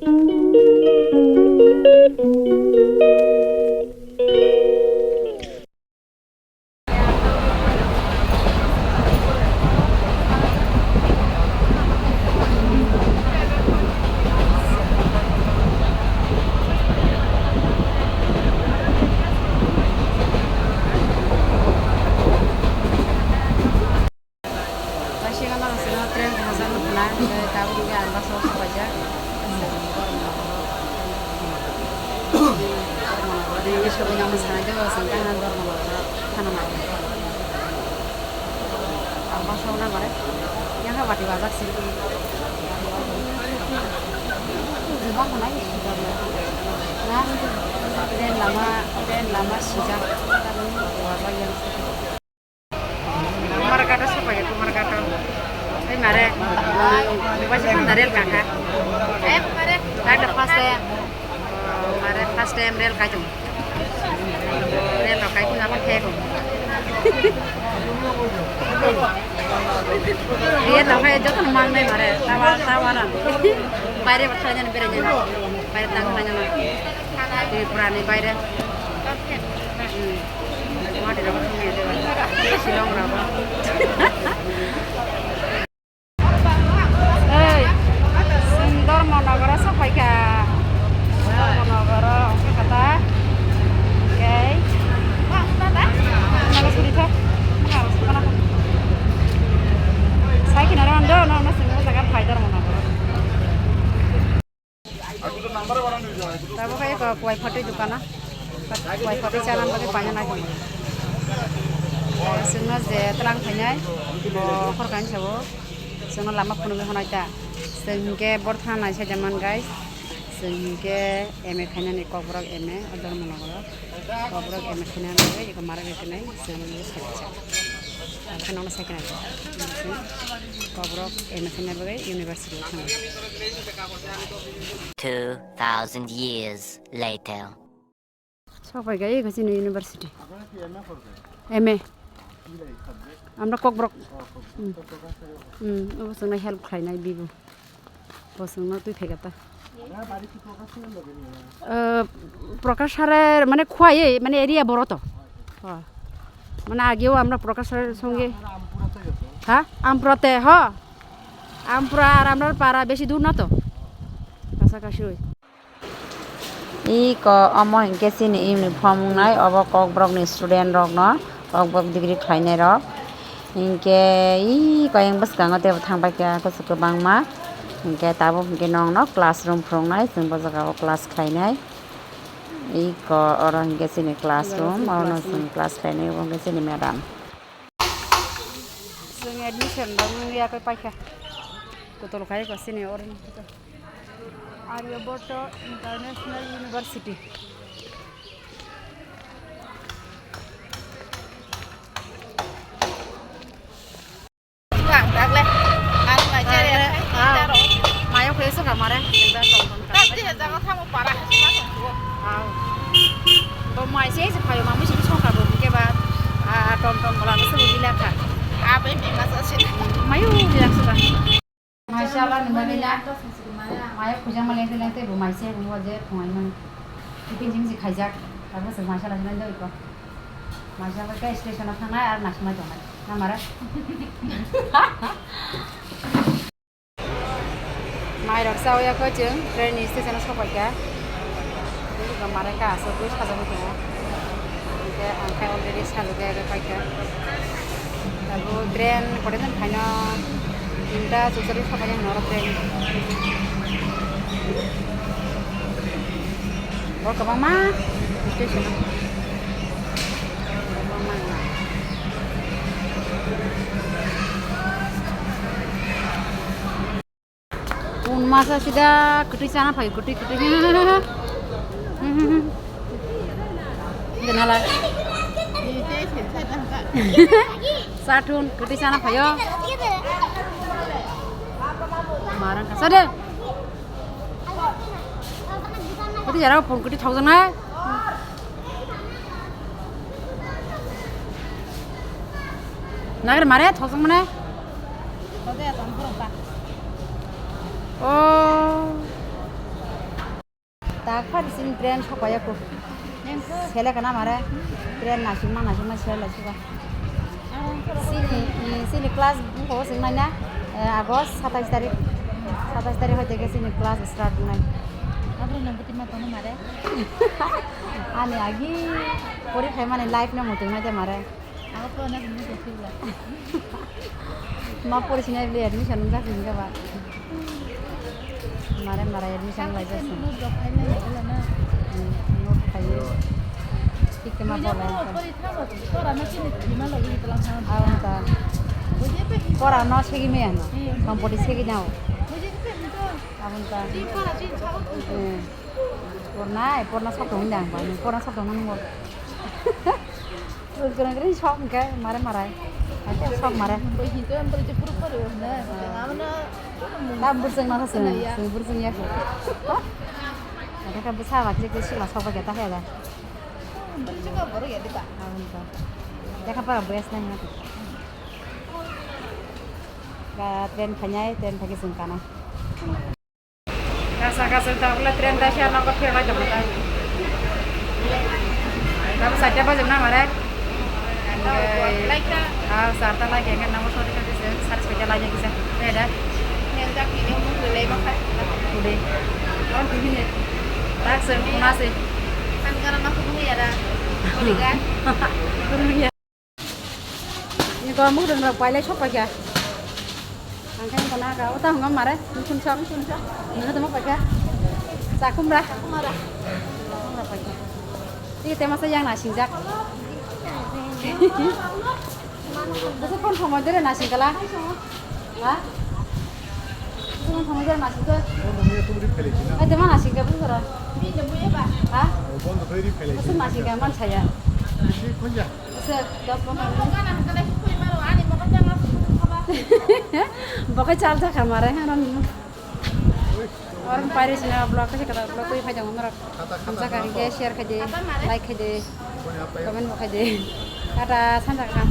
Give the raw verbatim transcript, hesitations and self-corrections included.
Kaisa gana rok sino train kaham jak nukna, tabuk hwnkhe ang bus o sok paijak. English bai nang sanai de, sengkha han dormo nogoro thana nai. Ang bus o nang mare, yang ha bati bajak si. Juma khanai, na, train lama, train lama sijak, bati bajak yang. Kumarghat o sopai, Kumarghat o. Ei mare, um, basi phan da rel kaka. Kaka first time. Mare first time rel kai tung. Rel rok kai tung, abo khe tung. Rel rok kai joto mang nai mare, tawa, tawa na. Baire ba thai jani bere jani. Baire tang nai jani. Tripura ni baire. Hmm. Guwahati rogo thangwi de. Shillong rogo. Ei, chwng Dharmanagar o sok phaikha. Dharmanagar o wngkha kha ta. Ei. Naga suri tho. Sai khina rw ando, no, no, chwng o jaga phai Dharmanagar o. Tabuk khe eko kuwai phatwi dukana. Kuwai phatwi chana bagwi paina nai tongo. Chwngno je twlang phainai, bo khoroknwi sabo. Chwngno lama phunugwi honai ta. Chwng hinkhe borthana nai saida man, guys. Chwng hinkhe M A khainani Kokborok M A o Dharmanagar o. Kokborok M A khaina bagwi eko mara bai kwnai, chwng nini sai kisa. Ang khe nokno sai kwnai. Kokborok M A khaina bagwi university o thangwi. Two thousand years later. Sok pai kha eko chini university. M A. Amra Kokborok. Hmm. Hmm, obo chwngno help khlainai bibo. Bosongno twi phaikha ta. Eh, Prakash sir-er mane khwlaiwi mane area boro to. Oh. Mane ageo amra Prakash sir-er songe. Ha? Ampura te, ho. Ampura ar amra para besi dur na to. Kasa kasi oi. Iko omo hinkhe chini uniform wngnai, obo Kokborokni student rokno, Kokborok degree khlainai rok. Hinkhe iko yang bwskango teibo thangbai kha kuchuk kwbangma. Hinkhe tabuk hinkhe nokno classroom phwrwngnai, chwng bo jagao class khlainai. Iko oro hinkhe chini classroom, orono chwng class khlainai, obo hinkhe chini madam. Chwng admission rok wngya khe paikha. Kotol khai ko chini oro. Aryabhatta International University. Mayo khe soka mare. Bo mai se se phayo, mami se soka bo ke ba. A tom tom bola se bo lila kha. Mayo lila soka. Maisala ni bagwi na, maya khujama lengte lengte bo maise bo je phungai mani. Tiffin jim ji khaijak, abo se maisala sinai doi ko. Maisala ke station o thangnai ar nasimai tongnai. Na mara? Mai rok chawi ya ko chwng train ni station o sopai kha. Tei bo mare ka aswk bui sajagwi tongo. Hwnkhe ang khe already sajagwi age paikha. Abo train kore den phaino tinta chukjagwi sopai ya hwnwi oro train. Bo kwbangma station o. Kwbangma wngma. Pun masa sida kwtwi chana phaio, kwtwi, kwtwi. Ganala. Sathun kwtwi chana phaio. Marang kasa de. Kwtwi jara pun kwtwi thokjaknai. Nagre mare thosong mane. O. Tak phari sini train sokpaiya ko. Sele kana mare train nasing ma nasing ma sele suka. Sini, eh, sini class buko sing nanya, eh, August satais tarik. Satais tarik hoite ke sini class start nai. Abro nang buti ma tono mare. Ani agi pori khai mane life na mutung nai de mare. Ako po na sini ko sila. Ma pori sini beli admission nang sini ka ba. Mare mare admission lai jasin. Note rok khai nai ela na. Hmm, note khai. Tik ma bolai. Pori thabo, pora na sini thima lo wi tlang thang. Awan ta. Pora no segi me ano. Kompoti segi nao. Awan ta. Hmm. Porna, porna sok tong dang ba. Porna sok tong nang. Rus gana gana sok ke mare mare. Ate sok mare. Bai hin to ambar je puru puru na. Amna. Ta burseng na seng, seng burseng ya ko. Ate ka busa wa je ke sila sok ba ta hela. Ambar je ka boro ya dita. Awan ta. Dekha para bes na ya. Ga train phanyai, train phagi sung kana. Kasa kasa ta bula train ta siya nokot phir lai jabo ta. Tabu saita bajim na mare. Like ta. Ah, sarta lagi kan namo sori kan dise, sar sepeda lagi kisa. Beda. Yang tak ini mau beli makan. Udah. Kawan tu ini. Tak sen kuna se. Kan karena aku punya ada. Boleh kan? Ni ko muk rang rang pailai sok paikha. Ang khe ko na ga uta hwnga mare, musun sok. Nang tamo paikha. Chakhumra. Chakhumra paikha. Ti te masa yang nasingjak. Bwswk phone thangma dere nasing kala. Ha? Bwswk phone thangma dere nasing khe. Ai, te ma nasing khe bwswk. Ha? Bwswk nasing khe man saya. Bwswk dos pondro minute. Bo khe chal jakha mare, ha, ron. Oron pairi sina vlog khe kada vlog twi phai jang norok. Hamsa kha khe share khai di, like khai di, comment bo khai di. Tata sanja kha.